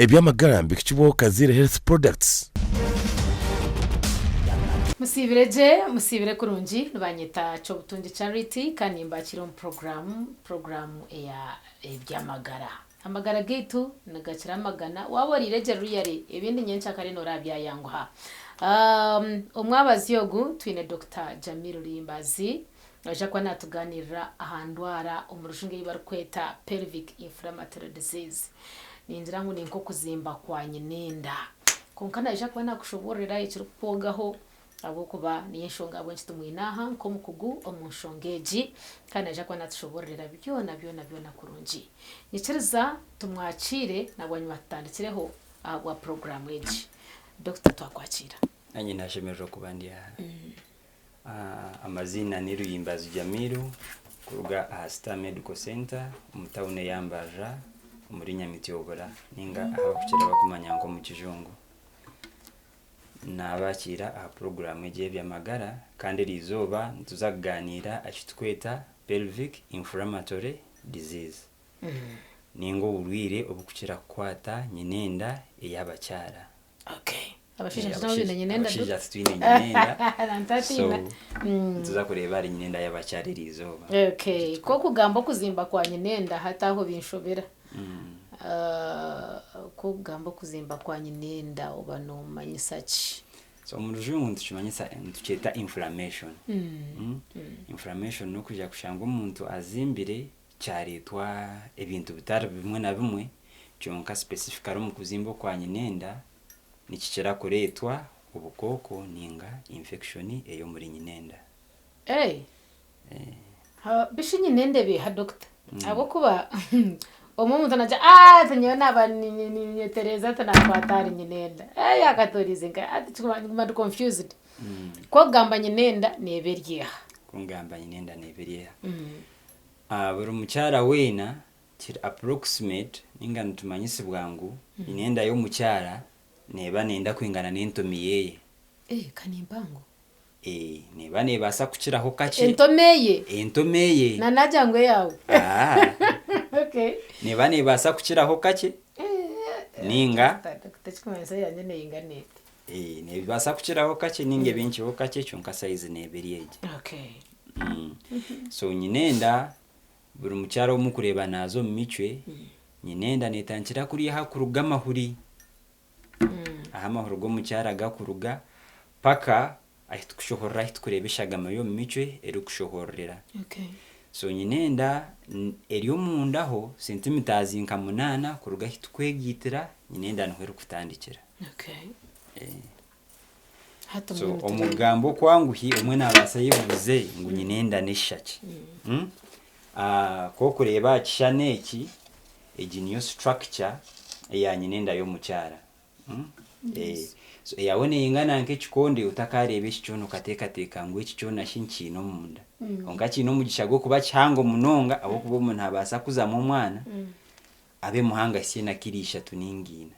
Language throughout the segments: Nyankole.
Eby'amagara nibihikibwaho Kaziire Health Products. Musiibire gye, musiibire kurungi, nibanyeta Kyobutungi Charity kandi nimbakiira omu puroguraamu, puroguraamu eya eby'amagara. Amagara gaitu nigakira amagana, waaba oriire gye really ebindi nyenkyakare noorabyayanguha. Omwabazyo ogu twine Dokita Jamil Luyimbazi naija kuba naatugaaniirira aha ndwara omu rujungu ei barikweta Pelvic Inflammatory Disease. Ningira ngu ni nk'okuzimba kwa nyinenda. Kwonka naija kuba naakushoboororera ekirikukwogaho ahabw'okuba niyo enshonga ahabw'enki tumwine aha nk'omukugu omu nshonga egi kandi naija kuba naatushoboororera byona byona byona kurungi. Nyikiriza tumwakiire na bwanyima tutandikireho ahabwa puroguraamu egi. Dokita twakwakiira. Naanye nashemererwa kuba ndi aha. Amaziina ni Luyimbazi Jamiru kuruga aha Star Medical Centre omu tawuni eya Mbarara omuri Nyamityobora ninga ahu barikukira barikumanya nk'omu Kijungu. Naabakiira aha puroguraamu egi ey'eby'amagara kandi eriizooba nituza kugaaniira aha ki turikweta Pelvic Inflammatory Disease ninga oburwaire oburikukira kukwata nyinenda ey'abakyara. Okay. Abashaija nabo baine nyinenda. Abashaija titwine nyinenda. So nituza kureeba ahari nyinenda y'abakyara eriizooba. Okay. Ku okugamba okuzimba kwa nyinenda hati aho binshobera. Ku okugamba okuzimba kwa nyinenda oba nomanyisa ki? So omu rujungu nitukimanyisa nitukyeta inflammation. Inflammation n'okwija kushanga omuntu azimbire kyareetwa ebintu bitari bimwe na bimwe kyonka specifically omu kuzimba okwa nyinenda nikikira kureetwa obukooko ninga infection ey'omuri nyinenda. Hey. Bishi nyinenda ebeeha doctor ahabw'okuba omwe omuntu naagira aah ati nyowe naaba ninyetereeza ati naakwata ahari nyinenda akatoorize nka hati nguma ndi confused. Ku okugamba nyinenda neeba eri eha? Ku ngamba nyinenda neeba eri eha? Buri mukyara weena kiri approximate ninga nitumanyisibwa ngu nyinenda y'omukyara neeba neyenda kwingana n'entomi yeye. Ka ni mpango. Neeba neebaasa kukiraho kakye. Entomi eye? Entomi eye. Na naagira ngu eyaawe. Okay. Neeba neebaasa kukiraho kakye ninga. Ekirikumanyisa eyangye neingana eti. Neebaasa kukiraho kakye ninga ebe nkyeho kakye kyonka sayizi neeba eri egyo. Okay. So nyinenda buri mukyara ou murikureeba naaza omu micwe, nyinenda neetandikira kuriya ahakuruga amahuri. Ahu amahuri g'omukyara gakuruga paka ahu tukushohorera ahu tukureeba eshagama y'omu micwe erikushohorera. So nyine enda eri omunda aho centimetres nka munaana kuruga ahu tukwegaitira nyine enda niho erikutandikira. So omu kugamba okwanguhi omwe nabaasa ayebuuze ngu nyine enda n'eshishaki. Ku orikureeba aha kishushani eki, egi niyo structure eya nyina enda y'omukyara. So eyaawe neingana nk'ekikonde otakareeba eki kyona okateekateeka ngu eki kyona shi nkiine omunda. Kwonka kiine omugisha gw'okuba kihango munonga ahabw'okuba omuntu naabaasa kuzamu omwana abe muhango ahitsye na kiro ishatu nainga ina.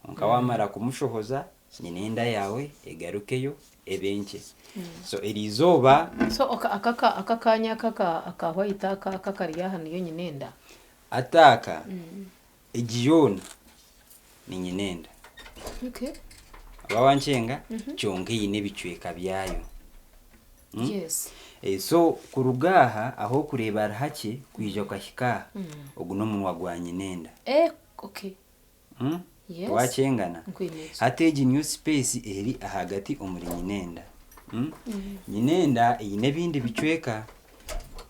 Kwonka waamara kumushohoza, nyina enda yaawe egarukeyo ebe nkye. So eriizooba. So aka akaanya aka aka white aka aka akari aha niyo nyina enda? Hati aka, egi yoona ni nyina enda. Okay. Oba wankyenga? Kyonka eine ebicweka byayo. Yes. So kuruga aha ahu orikureeba hari hakye kwija okahika aha, ogu n'omunwa gwa nyina enda. Eh, okay. Yes. Twakyengana? Nkwine eki. Hati egi niyo space eri ahagati omuri nyinenda. Nyinenda eine ebindi bicweka.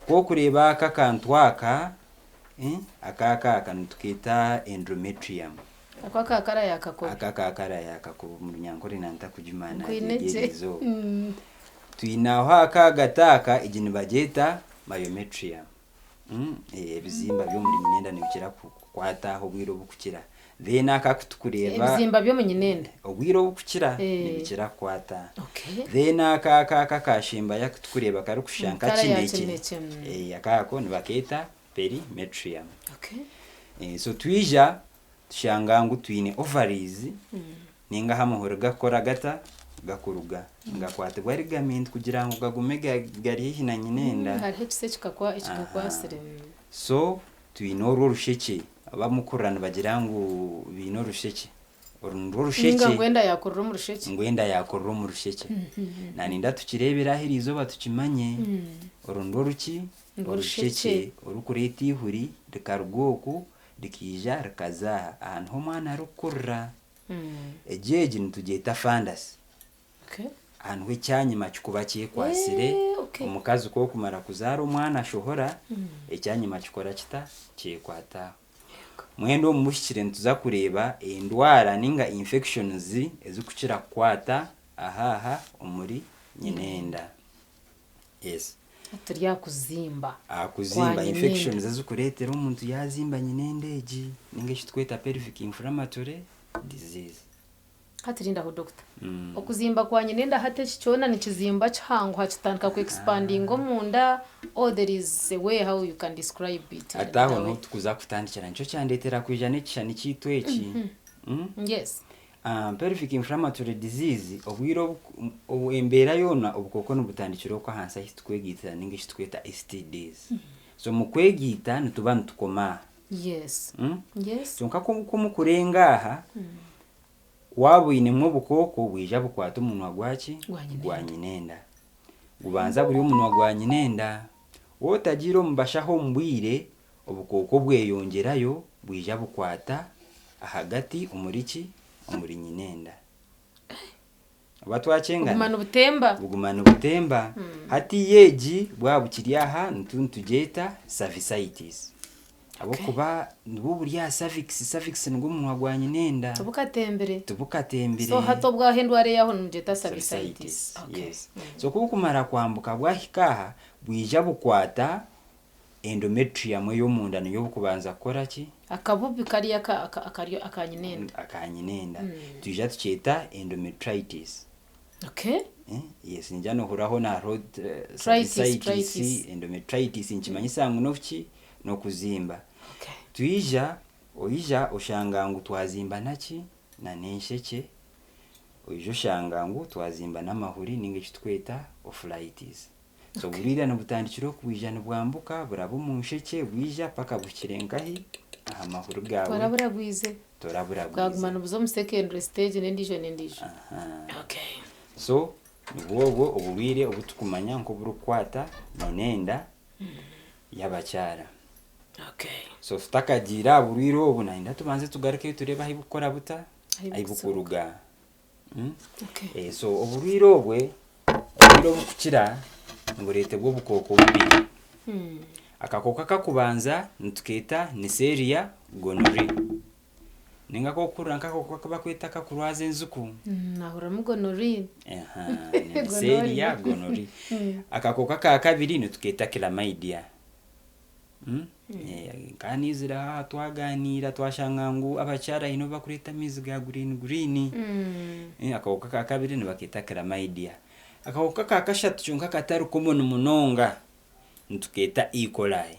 Ku orikureeba aka akantu aka, aka aka aka nitukeeta endometrium. Ako aka kara ya kakobe. Aka aka kara ya kakobe omu Runyankore nantakugimanya Nkwine nagyeega gye. eriizooba. Twine aho aka ahagati aka, egi nibagyeta myometrium. Ebizimba by'omuri nyinenda nibikira kukwata aha obwire obukukira. Then aka aku tukureeba. Ebizimba by'omu nyinenda. Obwire obukukira nibikira kukwata. Then aka aka aka akashembayo aku tukureeba karikushusha nka kinekye, aka ako nibakeeta perimetrium. So twija tushanga ngu twine ovaries ninga ahu amahuri gakukora gata? Gakuruga. Nigakwatibwa ligament kugira ngu gagume gari haihi na nyina enda. Hariho ekisa ekikakwatsire. So twine orwo orushekye. Abamukurira nibagira ngu baine orushekye. Oru nirwo Ninga rushekye. ngu enda yakurira omu rushekye. Ngu enda yakurira omu rushekye. Naninda tukireebere aha eriizooba tukimanye. Oru nirwo ruki? Nirwo Orushekye rushekye. orukureeta eihuri rikaruga oku rikaija rikaza aha. Aha niho omwana arikukurira. Egi egi nitugyeta fundus. Okay. Aha niho ekyanyima kikuba kyekwatsire. Eh, okay. Omukazi ku okumara kuzaara omwana ashohora, ekyanyima kikora kita? Kyekwata aho. Mwenda omu buhikire nituza kureeba endwara ninga infections ezikukira kukwata aha aha omuri nyinenda. Yes. Turi aha kuzimba. Aha kuzimba Kwa nyinenda. infections ezikureetera omuntu yaazimba nyinenda egi ninga eki tukweta pelvic inflammatory disease. Hati rindaho doctor. Okuzimba kwa nyinenda hati eki kyona nikizimba kihanguha kitandika ku expandinga omunda or there is a way how you can describe it in Hati aho another niho way? tukuza kutandikira nikyo kyandetera kwija n'ekishushani kyaitu eki. Yes. Pelvic inflammatory disease obwire obu obu embeera yoona obukooko nibutandikira okwo ahansi ahu tukwegaitira ninga eki tukweta STDs. So omu kwegaita nituba nitukoma aha. Yes. Yes. Kyonka ku ku mukurenga aha, waaba oinemu obukooko bwija bukwata omunwa gwaki? Gwa nyinenda. Gwa nyinenda. Gubanza guri omunwa gwa nyinenda. Waaba otagiire omu bashaho omu bwire, obukooko bweyongyerayo bwija bukwata ahagati omuri ki? Omuri nyinenda. Oba twakyengana? Buguma nibutemba. Buguma nibutemba. Hati yo egi bwaba bukiri aha nitu nitugyeta cervicitis. Ahabw'okuba nibwo buri aha cervix, cervix nigwo munwa gwa nyinenda. Tibukatembire. Tibukatembire. So hati obwaho endwara eyaho nimugyeta cervicitis. Cervicitis, Okay. yes. So kubukumara kwambuka bwahika aha, bwija bukwata endometrium ey'omunda niyo obukubanza kukora ki? Akabubi kariya aka, aka, akari aka nyinenda. Aka nyinenda. Twija tukyeta endometritis. Okay. Eh, yes, ningira nohuriraho na hariho Tritis, cervicitis, tritis. endometritis nikimanyisa ngu n'okuki? N'okuzimba. Okay. Twija, oija oshanga ngu twazimba naki? Na n'enshekye. Oija oshanga ngu twazimba n'amahuri ninga eki tukweta ophlitis. So buriira nibutandikira oku bwija nibwambuka buraba omu nshekye bwija paka buhikire nkahi? Aha mahuri gaawe. Toraburagwize. Toraburagwize. Bwaguma nibuza omu secondary stage n'endiijo n'endiijo. Aha. Okay. So nibwo obwo oburwaire obu tukumanya nk'oburikukwata nyinenda y'abakyara. Okay. So tutakagiire aha burwaire obu nayenda tubanze tugarukeyo tureebe ahu bukukora buta? Ahu Ahu bukuruga. Okay. Eh, so oburwaire obwe oburwaire obukukira nibureetebwa obukooko bubiri. Akakooko akakubanza nitukeeta Neisseria gonorrhoeae. Ninga kokuhurira nk'akakooko aku bakweta akakurwaza enziku. Nahuriramu gonorrhea. Aha, ni Neisseria gonorrhoeae. Akakooko aka kabiri nitukeeta Chlamydia. Nkaba naizire aha twaganiira twashanga ngu abakyara haine obu barikureeta amaizi ga green green. Akahuka aka kabiri nibakeeta chlamydia. Akahuka aka kashatu kyonka katari common munonga nitukeeta E. coli.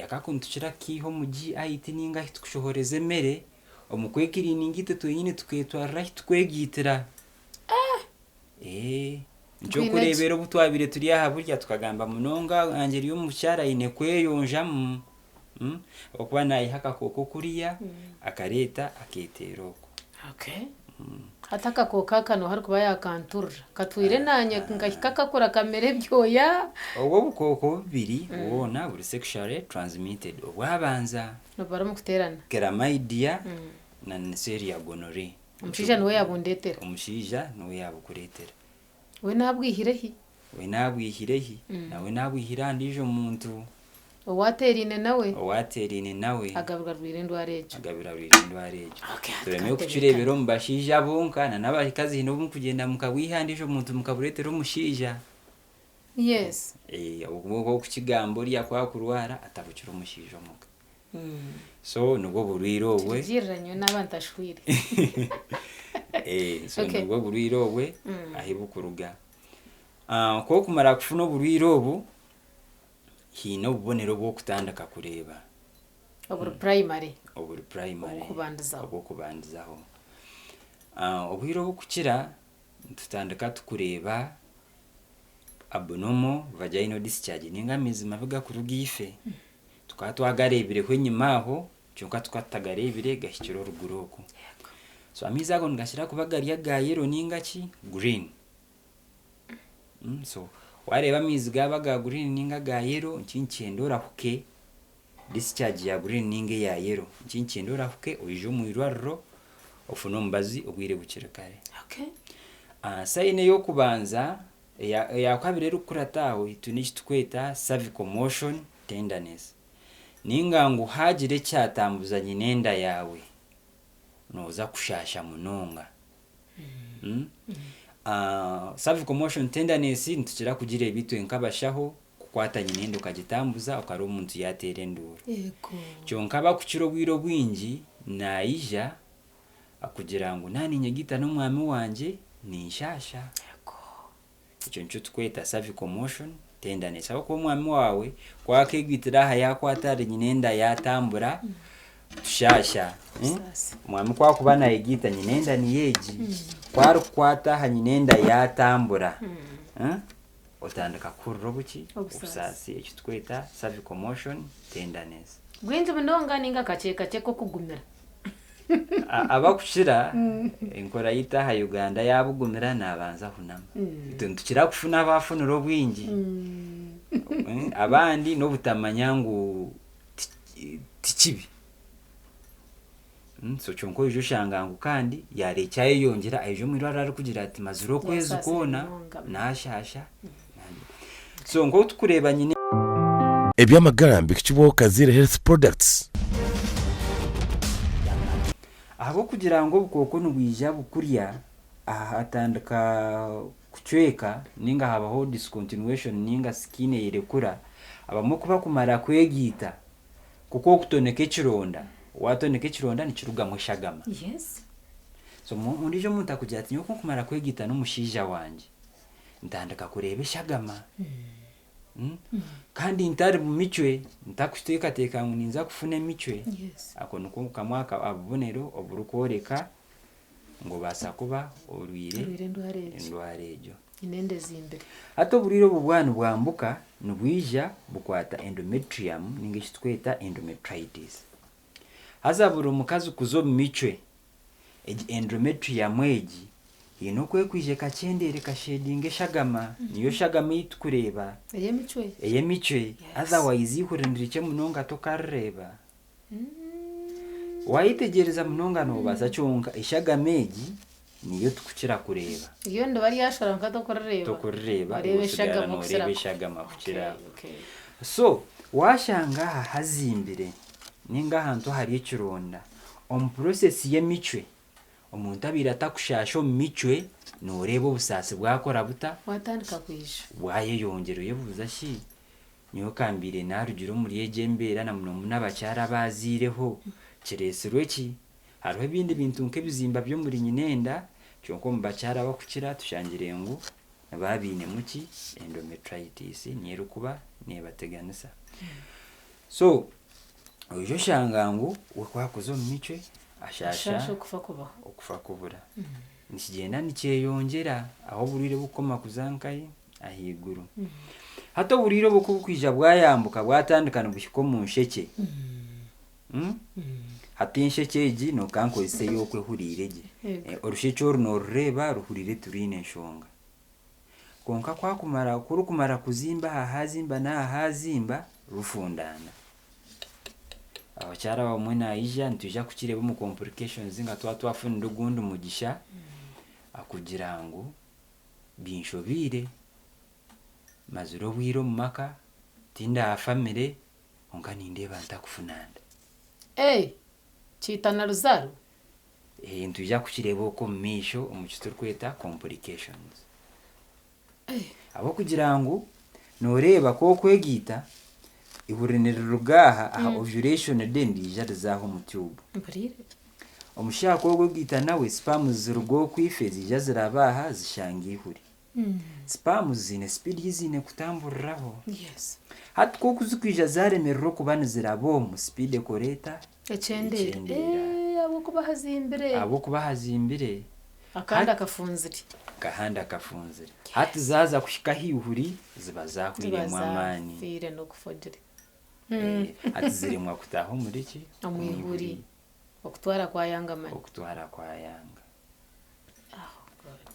Aka ko nitukira kukaiha omu GIT ninga ahu tukushohoreza emere, omu kwekiriininga itwe twenyine tuketwarira ahu tukwegiitira. Eeh nikyo orikureebera obu twabaire turi aha burya tukagamba munonga nangye eri omukyara aine kweyonjamu ahabw'okuba naiha akakooko kuriya akareeta aketeera okwo. Okay. Hati akakooko aka nooha arikuba yaakanturira? Katwire naanye nkahika kakura kamera ebyoya. Obwo obukooko bubiri bwona buri sexually transmitted. Obwabanza. Nibubara omu kuteerana. Chlamydia na Neisseria gonorrhoeae. Omushaija niwe yaabundeetera. Omushaija niwe yaabukureetera. We naabwihire hi? We naabwihire hi? Nawe naabwihire aha ndiijo muntu. Ou ateeraine nawe. Ou ateeraine nawe. Agabirwe arwaire endwara egyo. Agabirwe arwaire endwara egyo. Tureme kukireebera omu bashaija bonka, na n'abakazi haine obu murikugyenda mukabwiha aha ndiijo muntu mukabureetera omushaija. Yes. Obumwe nk'okukigamba oriya ku akurwara atabukira omushaija omuka. So nibwo burwaire obwe. Kirugirira nyowe naaba ntashwire. So nibwo burwaire obwe ahi bukuruga. Ku okumara kufuna oburwaire obu, haine obubonero obu okutandika kureeba. Oburi primary. Oburi primary. Obw'okubandizaho. Obw'okubandizaho. Obwire obukukira nitutandika tukureeba abnormal vaginal discharge ninga amaizi mabi gakuruga ife. Tukaba twagareebireho enyima aho kyonka tukaba tutagareebire gahikire oruguru oku. So amaizi ago nigakira kuba gari aga yellow ninga ki green. So wareeba amaizi gaaba aga green ninga aga yellow nikyo nikyenda orahuke discharge ya green ninga eya yellow nikyo nikyenda orahuke oije omu irwariro ofune omubazi obwire bukiri kare. Okay. Sign ey'okubanza Eya kabiri erikukurata aho twine eki turikweta cervical motion tenderness. Ninga ngu haagira ekyatambuza nyina enda yaawe, nooza kushaasha munonga. Cervical motion tenderness nitukira kugireeba itwe nk'abashaho, kukwata nyina enda okagitambuza okareeba omuntu yaateera enduuru. Kyonka abakukira obwire obwingi naija akugira ngu naaba niinyegaita n'omwami wangye ninshaasha. Ekyo nikyo turikweta cervical motion tenderness ahabw'okuba omwami waawe ku akeegwitira aha yaakwata ahari nyina enda yaatambura tushaasha. Omwami ku arikuba naayegaita nyina enda niyo egi, ku arikukwata aha nyina enda yaatambura, otandika kuhurira obuki? Obusaasi. Eki turikweta cervical motion tenderness. Bwingi munonga ninga kakye kakye k'okugumira. Abakukira enkora yaitu aha Uganda yabugumira nabanza ahunama. Itwe nitukira kufuna abafunire obwingi. Abandi n'obutamanya ngu tikibi. So kyonka oija oshanga ngu kandi yareeba kyayeyongyera aija omu irwariro arikugira ati mazire okwezi kwona nashaasha. So nk'oku turikureeba nyine. Eby'amagara mbihikibwaho Kaziire Health Products. Ahabw'okugira ngu obukooko nibwija bukurya, aha hatandika kucweka ninga habaho discontinuation ninga skin eyerekura, abamwe kubakumara kwegiita, kuko okutoneka ekironda, watoneka ekironda nikirugamu eshagama. Yes. So ondiijo omuntu akugira ati nyowe kunkumara kwegiita n'omushaija wangye, ntandika kureeba eshagama. Kandi ntari mu micwe, ntarikuteekateeka ngu ninza kufuna emicwe, ako niko kamwe akabonero oburikworeka ngu obaasa kuba orwaire endwara egyo. Hati oburwaire obu bwaba nibwambuka, nibwija bukwata endometrium ninga eki turikweta endometritis. Haza buri mukazi kuza omu micwe, Egi endometrium egi haine oku erikwija ekakyendeera ekashedinga eshagama, niyo shagama ei turikureeba Ey'emicwe. ey'emicwe haza waija eihuri nirikye munonga tokarireeba. Waayetegyereza munonga noobaasa kyonka eshagama egi niyo turikukira kureeba. Ryo niba ryashora kwonka tokurireeba. Tokurireeba Oreeba iwe osigara eshagama nooreeba okukira. eshagama kukira. Okay, okay. So waashanga aha hazimbire ninga ahantu ahari ekironda, Omu process y'emicwe, omuntu abaire atakushaasha omu micwe, noreeba obusaasi bwakora buta? Bwatandika kwija. Bwayeyongyera oyebuuza shi, nyowe ka mbaire narugire omuri egi embeera na muno muno abakyara abaazaireho, kireetsirwe ki? Hariho ebindi bintu nk'ebizimba by'omuri nyinenda, kyonka omu bakyara abakukira tushangire ngu nibaba bainemu ki? Endometritis niyo erikuba neebateganisa. So oija oshanga ngu we ku akuza omu micwe ashaasha Ashaasha okufa kubaho. okufa kubura. Nikigyenda nikyeyongyera ahu oburwaire bukukoma kuza nkahi? Ahaiguru. Hati oburwaire obu ku bukwija bwayambuka bwatandika nibuhika omu nshekye, hati enshekye egi noka nkozese ey'oku ehuriire gye. Yego. Orushekye oru norureeba ruhuriire tirwine nshonga. Kwonka ku akumara ku rukumara kuzimba aha haazimba n'aha haazimba, rufundaana. Abakyara abamwe naija nitwija kukireeba omu complications nga twaba twafunire ogundi mugisha, akugira ngu binshobeire, mazire obwire omu maka, tindafamire, kwonka nindeeba ntakufuna nda. Ee! Kiitana ruzaaro? Nitwija kukireeba okwo omu maisho omu ki turikweta complications. Ahabw'okugira ngu nooreeba ku okwegaita, eihuri niriruga aha aha ovulation day niriija riza aha omu tube. Mpuriire. Omushaija ku okwegaita nawe sperms ziruga okwo ife ziija ziraba aha zishanga eihuri. Sperms ziine speed ei ziine kutamburiraho. Yes. Hati ku okuzikwiija zaremererwa okuba niziraba omu, speed ekora eta? Ekyendeera. Ekyendeera. Eeh ahabw'okuba hazimbire. Ahabw'okuba hazimbire. Akandi akafunzire. Akahandi akafunzire. Hati zaaza kuhika aha ihuri, ziba Ziba zahwiremu amaani. zafiire n'okufa ogire. Eh, hati ziremwa kutaaha omuri ki? Omu ihuri. Okutwara kwayanga mani. Okutwara kwayanga. Oh, God.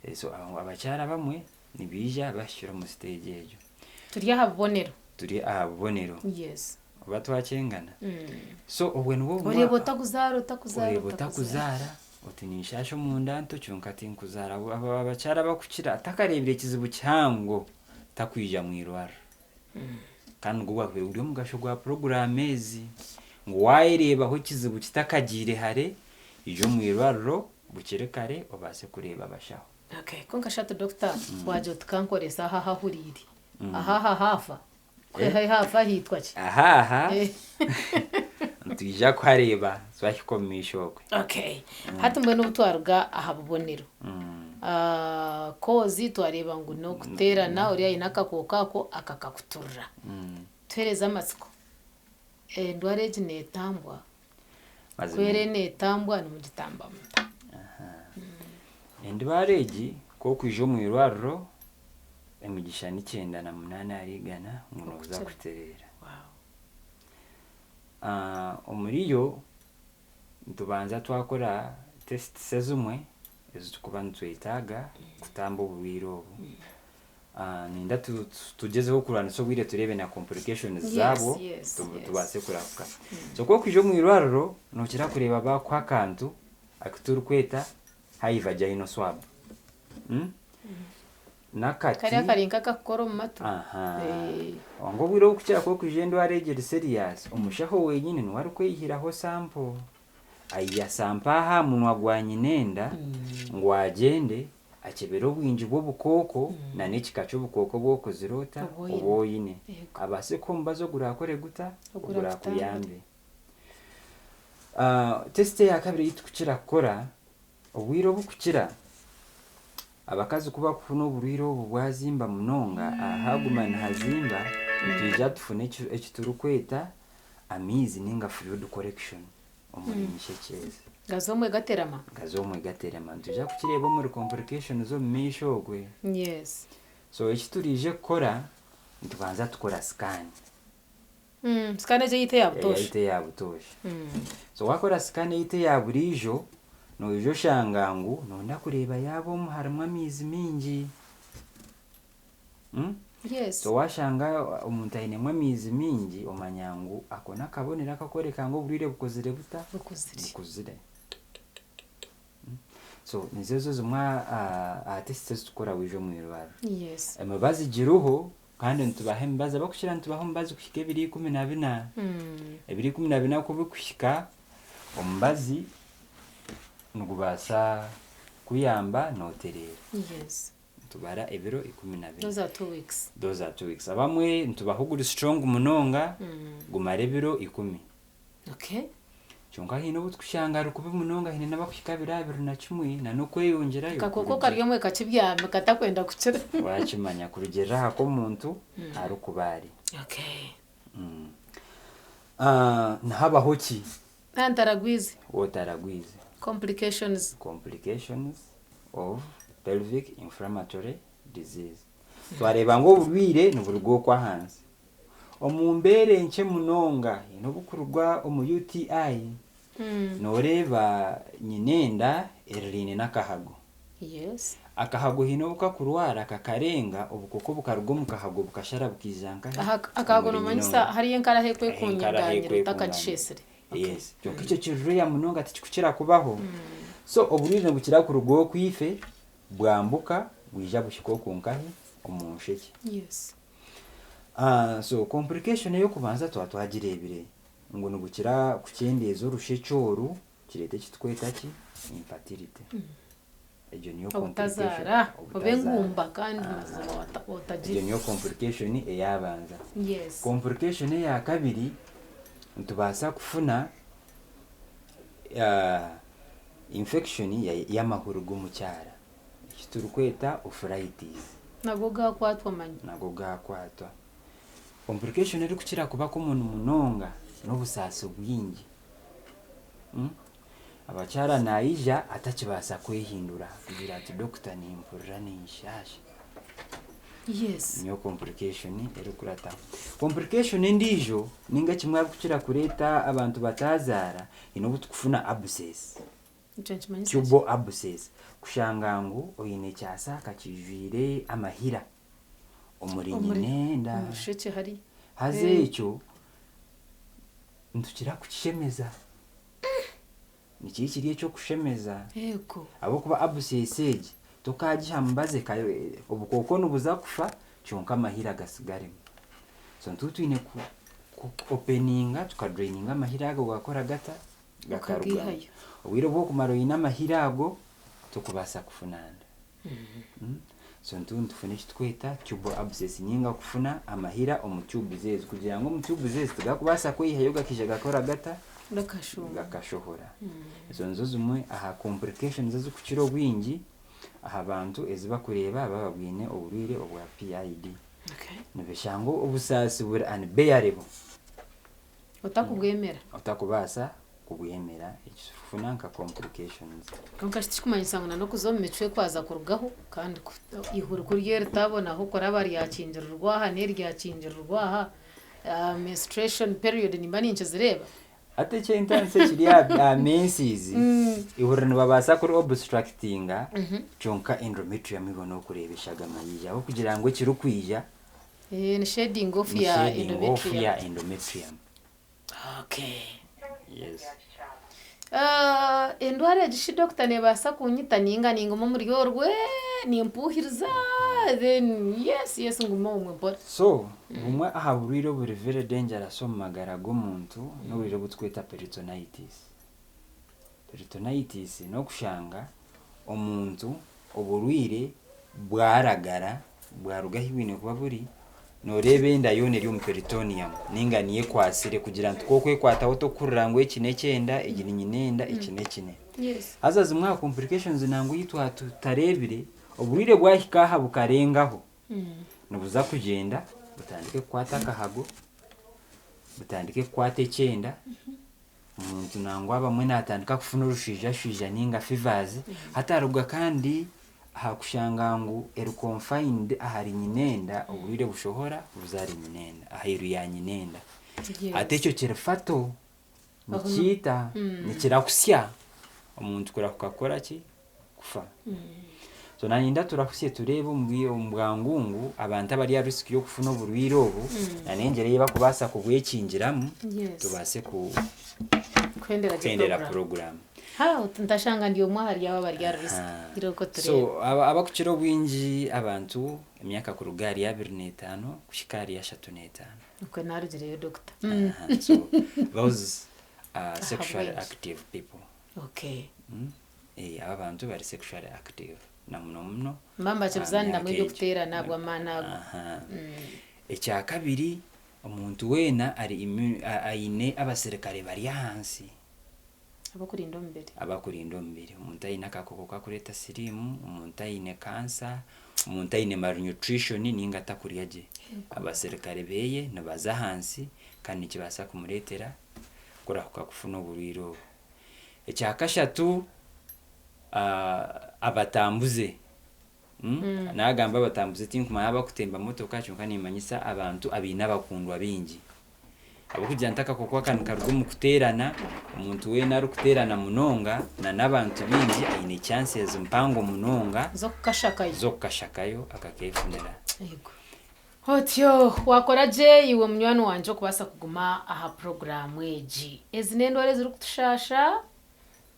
Eh, so aho abakyara abamwe nibaija bahikire omu stage egyo. Turi aha bubonero. Turi aha bubonero. Yes. Oba twakyengana. So obwe nibwo bumwe Oreeba otakuzaara otakuzaara oreeba otakuzaara oti ninshaasha omunda nto kyonka tinkuzaara. Abo abakyara abakukira atakareebire ekizibu kihango takwija mu irwariro. Kandi nigwo gwakubaire guri omugasho gwa puroguraamu ezi ngu waayereebaho ekizibu kitakagiire hare ija omu irwariro bukiri kare obaase kureeba abashaho. Okay, kwonka shi hati doctor waagira oti kankoresa aha ahahuriire aha aha haafa Eh? Aha haafa haitwa ki? Aha aha Eh. nitwija kuhareeba twahika omu maisho okwe. Okay. Hati mbwenu obu twaruga aha bubonero. Kozi twareeba ngu n'okuteerana ori aine akakooko ako akakakuturira. Tuheereze amatsiko. Endwara egi neetambwa? Ku Mazima eri neetambwa nimugitamba muta? Endwara egi ku orikwija omu irwariro emigisha ni 98 ahari igana ngu nooza Okukira. kutereera. Wow. Omuri yo nitubanza twakora tests ezimwe ezi turikuba nitwetaaga kutamba oburwaire obu. Niinyenda tugyezeho kurwanisa obwire tureebe na complications zaabwo tubaase kurahuka. So ku orikwija omu irwariro nookira kureeba baakuha akantu aku turikweta high vaginal swab. N'akati. Kariya kari nk'akakukora omu matu. Aha. Eh. Kwonka obwire obukukira ku orikwija endwara egi eri serious, omushaho wenyini niwe arikweyihiraho sample. Aiha sample aha munwa gwa nyinenda ngu agyende akyebere obwingi bw'obukooko na n'ekika ky'obukooko obu okozire ota, Obu oine. obu oine. Yego. Abaase kukuha omubazi ogurakore guta? Ogurakutambire. Ogurakuyambe. Test eya kabiri ei turikukira kukora, obwire obukukira, abakazi ku barikufuna oburwaire obu bwazimba munonga, aha haguma nihazimba, nitwija tufune eki turikweta amaizi ninga fluid collection omuri nshekye ezi. Gaza omwe gaterama? Gaza omwe gaterama. Nitwija kukireeba omuri complications omu maisho okwe. Yes. So eki turiije kukora, nitubanza tukora scan. Scan egyo eyaitu eya butoosha. Eyaitu eya butoosha. So waakora scan eyaitu eya buriijo, noija oshanga ngu nooyenda kureeba yaaba omu harimu amaizi maingi. Yes. So waashanga omuntu ainemu amaizi maingi, omanya ngu ako n'akabonero akarikworeka ngu oburwaire bukozire buta? Bukuzire. Bukuzire. So nizo ezo zimwe aha tests ezi turikukora waija omu irwariro. Yes. Emibazi giriho kandi nitubaha emibazi, abarikukira nitubaha omubazi kuhika ebiro 14. Ebiro 14 ku birikuhika, omubazi nigubaasa kukuyamba nootereera. Yes. Nitubara ebiro 14. Those are 2 weeks. Those are 2 weeks. Abamwe nitubaha oguri strong munonga, gumara ebiro 10. Kyonka haine obu turikushanga ari kubi munonga, haine n'abarikuhika 21 nan'okweyongyerayo. Akakooko kari omwe kakibyami katakwenda kukira. Waakimanya kurugiirira aha ku omuntu arikuba ari. Nihabaho ki? Ntaragwize. Otaragwize. Complications. Complications of pelvic inflammatory disease. Twareeba ngu oburwaire niburuga okwo ahansi. Omu mbeera enkye munonga haine obukuruga omu UTI, nooreeba nyinenda eriraine n'akahago. Akahago haine obu kakurwara kakarenga obukooko bukaruga omu kahago bukashara bukaija nkahi? Akahago Omuri noomanyisa nyinenda. hariyo enkara ahu Enkara ahu ekwekunganira ekwekunganira. otakagishesire. Yes. Kyonka ekyo kiri rare munonga tikikukira kubaho. So oburwaire nibukira kuruga oku ife bwambuka bwija buhika oku nkahi? Omu nshekye. So complication ey'okubanza twaba twagireebire ngu nibukira kukyendeeza orushekye oru kireeta eki turikweta ki? Infertility. Egyo niyo complication. Obutazaara oba Obutazaara. engumba kandi mazima Egyo otagira. niyo complication eyabanza. Complication eya kabiri, nitubaasa kufuna infection y'amahuri g'omukyara eki turikweta oophoritis. Nago gakwatwa manya. Nago gakwatwa. Complication erikukira kuba common munonga n'obusaasi bwingi. Abakyara naija atakibaasa kwehindura kugira ati doctor nimpurira ninshaasha. Yes. Niyo complication erikurataho. Complication endiijo ninga kimwe ahakukira kureeta abantu bataazaara haine obu tukufuna abscess. Ekyo nikimanyisa ki? Tubal abscess. Kushanga ngu oine ekyasaaka kijwire amahira omuri Omuri nyinenda. omu rushekye hariya. Haza Eh. ekyo nitukira kukishemeza. Nikyo kiri eky'okushemeza. Yego. Ahabw'okuba abscess egi tokaagiha mubazi eka obukooko nibuza kufa kyonka amahira gasigaremu. So nituba twine ku ku openinga tuka draininga amahira ago gakora gata? Gakarugamu. Okagaihayo. Obwire obu okumara oine amahira ago tokubaasa kufuna nda. So nituba nitufuna eki tukweta tubal abscess ninga kufuna amahira omu tubes ezi kugira ngu omu tubes ezi tigakubaasa kweyihayo gakaija gakora gata? Gakashuuma. Gakashohora. Ezo nizo zimwe aha complications ezikukira obwingi aha bantu ezi bakureeba baaba baine oburwaire obwa PID. Okay. Nibeshanga obusaasi buri unbearable. Otakubwemera. Otakubaasa kubwemera ekifuna nka complications. Kwonka shi tikikumanyisa ngu na n'okuza omu micwe kwaza kurugaho kandi ku eihuri ku ryo ritabona ahu kuraba ryakingirirwa aha n'eryakingirirwa aha, menstruation period nimba ninkizireeba. Hati eky'entaanisa ekiri aha menses, eihuri nibabaasa kuri obstructinga kyonka endometrium iwe nokureeba eshagama yaija ahabw'okugira ngu ekirikwija Ni shedding off ni ya shedding off endometrium. ya endometrium. Okay. Yes. Ah, endwara egi shi dokita nebaasa kunyita ninga ninguma omuri orwe nimpuhiriza then yes yes ngume omwe mpora. So, bumwe aha burwaire oburi very dangerous omu magara g'omuntu n'oburwaire obu turikweta peritonitis. Peritonitis n'okushanga omuntu oburwaire bwaragara bwaruga ahu bwine kuba buri, nooreeba enda yoona eri omu peritoneum nainga niyo ekwatsire kugira ngu tikokwekwataho tokuhurira ngu eki n'ekyenda, egi ni nyinenda, eki n'ekine. Haza zimwe aha complications nangwa ei twatutareebire, oburwaire bwahika aha bukarengaho, nibuza kugyenda butandike kukwata akahago, butandike kukwata ekyenda, Omuntu nangwa abamwe natandika kufuna orushwijashwija ninga fevers hati aruga kandi aha kushanga ngu eri confined ahari nyinenda oburwaire bushohora buza ahari nyinenda aheru ya nyinenda hati ekyo kiri fatal nikiita nikirahutsya omuntu kurahuka kukora ki kufa. So nanyenda turahusye tureebe omu bwangu ngu abantu abari aha risk y'okufuna oburwaire obu na n'engyera ei barikubaasa kubwekingiramu tubaase kuhendera puroguraamu. Ntashanga ndi omwe ahari abo abari aha risk. Irooko tureebe. So abakukira obwingi abantu emyaka kuruga ahari 25 kuhika ahari 35. Okwe narugireyo doctor. So those are sexually active people. Okay. Aba abantu bari sexually active na muno muno Mbamba aha kibuzaniramu myaka egyo. eby'okuteerana ahabw'amaani ago. Aha. Ekyakabiri, omuntu weena ari immune aine abaserikare bari ahansi. Ab'okurinda omubiri. Abakurinda omubiri. Omuntu aine akakooko kakureeta siriimu, omuntu aine kansa, omuntu aine malnutrition ninga atakurya gye. Abaserikare beye nibaza ahansi kandi nikibaasa kumureetera kurahuka kufuna oburwaire obu. Ekyakashatu, abatambuze. Nagamba abatambuze tinkumanya abakutemba motoka kyonka nimanyisa abantu abaine abakundwa baingi. Ahabw'okugira nti akakooko aka nikaruga omu kuteerana, omuntu weena arikuteerana munonga na n'abantu baingi aine chances mpango munonga Z'okukashakayo. z'okukashakayo akakeefunira. Yego. Otyo waakora gye iwe munywani wangye okubaasa kuguma aha puroguraamu egi. Ezi n'endwara ezirikutushaasha,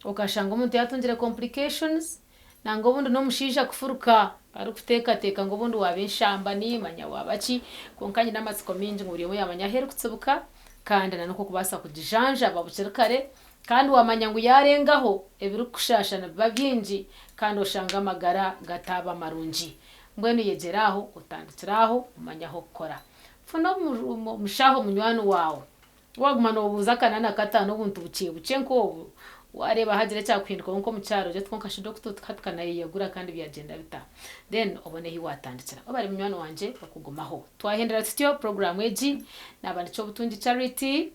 okashanga omuntu yaatungire complications, nangwa obundi n'omushaija kufuruka arikuteekateeka ngu obundi waaba enshambani manya waaba ki, kwonka nyine amatsiko maingi ngu buri omwe yaamanya ahu erikutsibuka kandi na n'oku orikubaasa kugijanjaba bukiri kare kandi waamanya ngu yaarengaho ebirikukushaasha nibiba bingi kandi oshange amagara gataaba marungi. Mbwenu yegyera aho, otandikire aho, omanye ah'okukora. Funa omushaho munywani waawe. Waaguma noobuuza akana na kataano obuntu bukye bukye nk'obu, waareeba haagira ekyakuhindukaho nk'omukyaro ogire oti kwonka shi dokita otu hati ka naayeyagura kandi byagyenda bita? Then obone ahi waatandikira. Webare munywani wangye okugumaho. Twahendera tutyo puroguraamu egi, naaba ndi Kyobutungi Charity.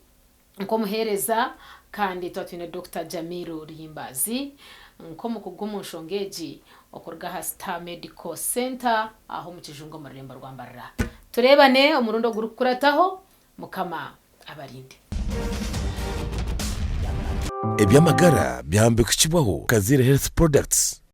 Nk'omuheereza. Kandi twaba twine Dokita Jamiru Luyimbazi nk'omukugu omu nshonga egi okuruga aha Star Medical Centre aho omu Kijungu omu rurembo rwa Mbarara. Tureebane omurundi ogurikukurataho, Mukama abarinde. Eby'amagara byambikukibwaho Kaziire Health Products.